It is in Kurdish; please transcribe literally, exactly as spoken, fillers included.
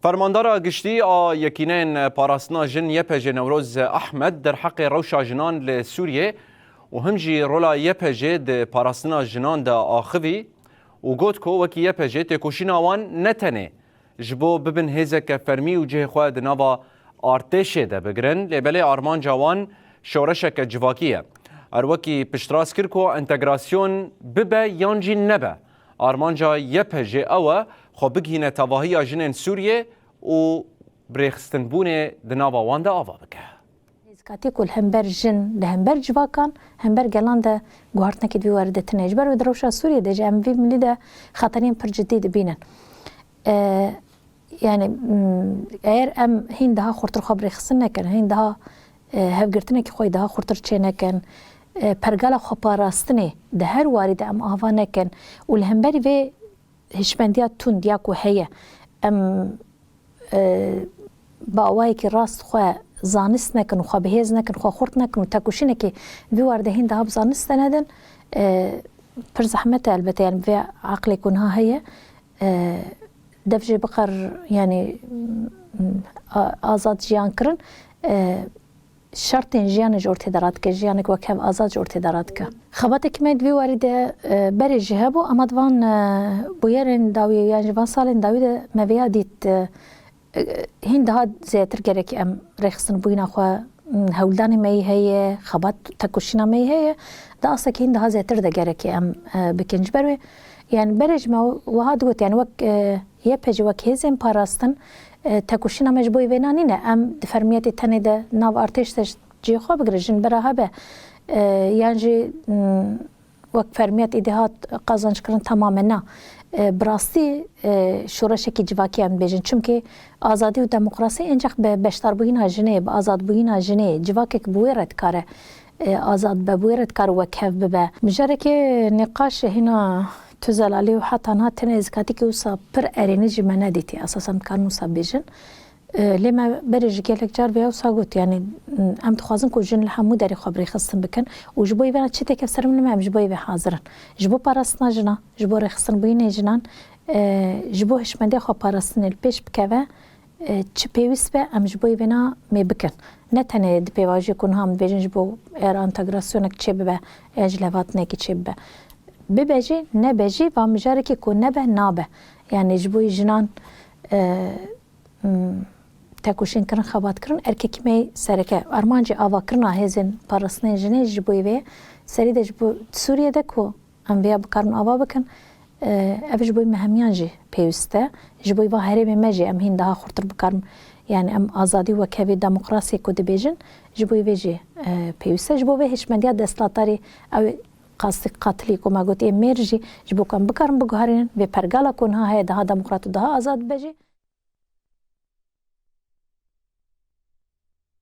Fermandara Giştî a Yekîneyên Parastina Jin Y P J Newroz Ahmed derheqê rewşa jinan li Sûriyê û him jî rola Y P J di parastina jinan de axivî û got ku wekî Y P J têkoşîna wan ne tenê ji bo bibin hêzeke fermî û cihê xwe di nava artêşê de bigirin, lê belê armanca wan şoreşeke civakî ye. Her wekî piştrast kir ku entegrasyon bibe yan jî nebe, armanca Y P J ew e xwe bigihîne tevahiya jinên Sûriyê û birêxistinbûnê di nava wan de ava bike. Nêzîkatî ku li hember jin, li hember civakan, hember gelan de guhartinekî di vî warî de tune. Ji ber wê di rewşa Sûriyê de jî em vî milî de xeteriyên pir cidî dibînin. E, yani, m, eger em hîn daha xurtir xwe birêxistin nekin, hîn daha, e, hevgirtinekî xwe daha xurtir çê nekin, e, pergala xweparastinê di her warî de em ava nekin û li hemberî vê hişmendiya tund ya ku heye, em, e, bi awayekî rast xwe zanist nekin û xwe bi hêz nekin, xwe xurt nekin û tekoşînekî vî warî de hîn daha bi zanist de nedin, e, pir zehmet e elbete, yani vê eqlê ku niha heye, e, dev jê biqer, yani, a-, azad jiyan kirin, e, şertên jiyanê ji ortê de radike, jiyanek wek hev azad ji ortê de radike. Xebateke me di vî warî de, e, berê jî hebû, ema di van, e, bûyerên dawî yan ji van salên dawî de me vêya dît, e, e, hîn daha zêdetir gerekî em rêxistinbûyîna xwe, m, hewldanê me yî heye, xebat tekoşîna me yî heye, di astekî hîn daha zêdetir de gerekî em, e, bikin. Ji ber wê, yani berê ji me wiha digot, yani wek, e, Y P G wek hêzên parastin, e, tekoşîna me ji bo yê vêna nîne. Em di fermiyetê tenê de nav artêş de cihê xwe bigire, jin bera hebe, e, yan jî, m, wek fermiyet êdî hat qazanc kirin, temame na. E, bi rastî, e, şoreşekî civakî em dibêjin. Çimkî azadî û demokrasî enceq bi beşdarbûyîna jinê, bi azadbûyîna jinê, civakek bi wê re dikare, e, azad be, bi wê re dikare wekhev bibe. Mijarekê nîqaşê hîna tu zelalî û heta niha tenê zikatîkî wisa pir erênî jî me nedîtî. Esasen dikarin wisa bêjin. E, lê me berê ji gelek car vêya wisa got, yani, em dixwazin ku jin li hemû derê xwe birêxistin bikin û ji bo vê çi têke ser min, em ji bo vê hazir in. Ji bo parastina jinan, ji bo rêxistinbûyînê jinan, e, ji bo hişmendiya xwe parastinê li pêş bikeve, e, çi pêwîst be, em ji bo vêna mê bikin. Ne tenê di pêvajoyê ku niha em dibêjin ji bo eger entegrasyonek çê bibe, eger jilhevatinekî çê bibe. Bibe jî, nebe jî, va mijarekî ku nebe, nabe. Yani ji bo jinan, e, m, tekoşîn kirin, xebat kirin, erkekî me yî sereke. Armancê avakirina hêzên parastinên jinê ji bo vê serî de ji bo Sûriyê de ku em vêya bikarin ava bikin, e, ev ji bo me hemiyan jî pêwîst e. Ji bo va herêmê me jî em hîn daha xurtir bikarin, yani em azadî wekevî demokrasiyê ku dibêjin, ji bo vê jî, e, pêwîst e. Ji bo vê hişmendiya desthilatdarî ew qasî qatilî ku me got ê mêr jî ji bo ku em bikarin biguherînin vê pergala ku niha heye daha demokrat û daha azad bibe jî.